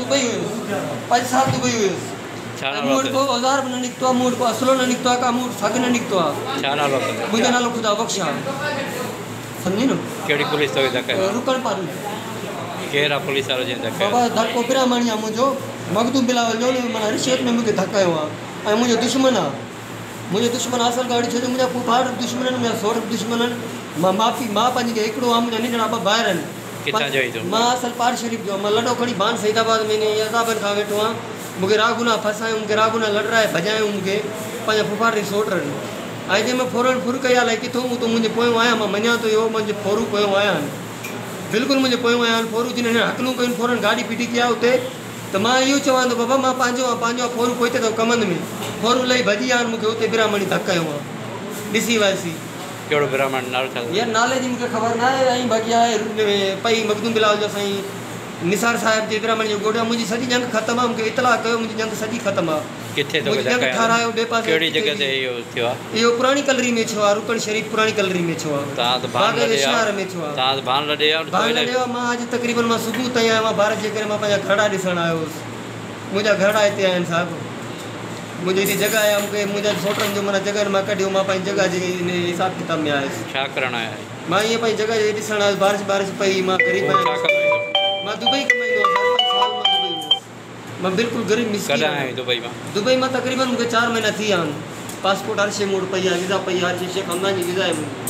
Dubai هيس، 5 سال Dubai هيس. ڇا ۽ نالو مون وٽ اٿئي؟ ڪو اوزار به نه نڪتو آهي، مون وٽ ڪو اسلحو نه نڪتو آهي، ڪا مون وٽ سگهه نه نڪتو آهي. ڇا نالو اٿئي؟ منهنجو نالو خدا بخش آهي. سمجهي نه؟ ڪهڙي پوليس توکي ڌڪ هنيو؟ رڪڻ پاري. ڪير آ پوليس وارو جنهن ڌڪ بابا هنيو؟ ڌڪ براهمڻي آهي منهنجو، مخدوم بلاول جو، ان معنيٰ رشوت ۾ مون کي ڌڪ هنيو آهي ۽ منهنجو دشمن آهي. منهنجو دشمن اصل ڳاڙهي، ڇو جو منهنجا ڦوڦاٽ به دشمن آهن، منهنجا سوٽ به دشمن آهن. مان ماء پيء مان پنهنجي کي هڪڙو آهيان، منهنجا ننڍڙا ٻه ڀائر آهن. ڪٿان جو آهين تون؟ مان اصل پاٽ شريف جو آهيان. مان لڏو کڻي ڀان سعيد آباد ۾ انهي عذابن کان ويٺو آهيان. مون کي راگناهه ڦاسايون، مون کي راگناهه لڏرائي ڀڄايون، مون کي پنهنجا ڦوڦاٽ ۽ سوٽ رن. ۽ جنهن مان ڦورن ڦر ڪئي آهي، الائي ڪٿو اتو منهنجي پويون آيا. مان مڃان ٿو اهو منهنجي ڦورو پويون آيا آهن، بلڪل منهنجي پويون آيا آهن ڦورو، جن هنن هڪلون ڪيون، ڦورن گاڏي ڦٽي ڪئي آهي اتي. ته مان اهو چوان ٿو بابا مان پنهنجو آهيان، پنهنجو آهيان. ڦورو پوئتي اٿو ڪمند ۾ ڦورو لهي ڀڄي ويا آهن. مون کي اتي براهمڻي ڌڪ هنيو آهي ڏسي وائسي. ڪهڙو براهمڻ، نالو ڇا اٿس؟ يار نالي جي مون کي خبر نه آهي. ۽ باقي آهي پئي مخدوم بلاول جو سائين نثار صاحب جي براهمڻي جو ڳوٺ آهي. منهنجي سڄي ڄنگهه ختم آهي، مون کي اطلاع ڪيو، منهنجي ڄنگهه سڄي ختم آهي. ڪٿي توکي منهنجي ڌڪ ڄنگهه هنيو؟ ٺهرايو ٻئي پاسي ڪهڙي ڪٿي جڳهه تي به. اهو ٿيو آهي؟ اهو پراڻي ڪلري ۾ ٿيو آهي، رڪڻ شريف پراڻي ڪلري ۾ ٿيو آهي. توهان ته ڀان باغ لڏي آيا شهر ۾ ٿيو آهي. توهان ته ڀان لڏي آيا. ڀان لڏي آيو. مان اڄ تقريبن مان صبح تائين آيو آهيان. بارش جي ڪري مان پنهنجا گهرڙا ڏسڻ آيو هوس. منهنجا گهرڙا هتي آهن صاحب. منهنجي هتي جڳهه آهي. مون کي منهنجا سوٽن جو معنيٰ جڳهه مان ڪڍيو. مان پنهنجي جڳهه جي ان حساب ڪتاب ۾ آيس. ڇا ڪرڻ آيا آهيو؟ مان ائين پنهنجي جڳهه جي ڏسڻ آيس. بارش بارش پئي، مان غريب پوء آهيان. ڇا ڪمائيندو؟ مان دبئي ڪمائيندو آهيان صاحب. 5 سال مان دبئي هيس. مان بلڪل غريب مسڪين ڪڏهن آيا آهيان. آهيو دبئي مان؟ دبئي مان تقريبن مون کي 4 مهينا ٿي ويا آهن. پاسپورٽ هر شيء مون وٽ پئي آهي، ويزا پئي آهي، هر شيء، شيخ حمدان جي ويزا آهي منهنجي.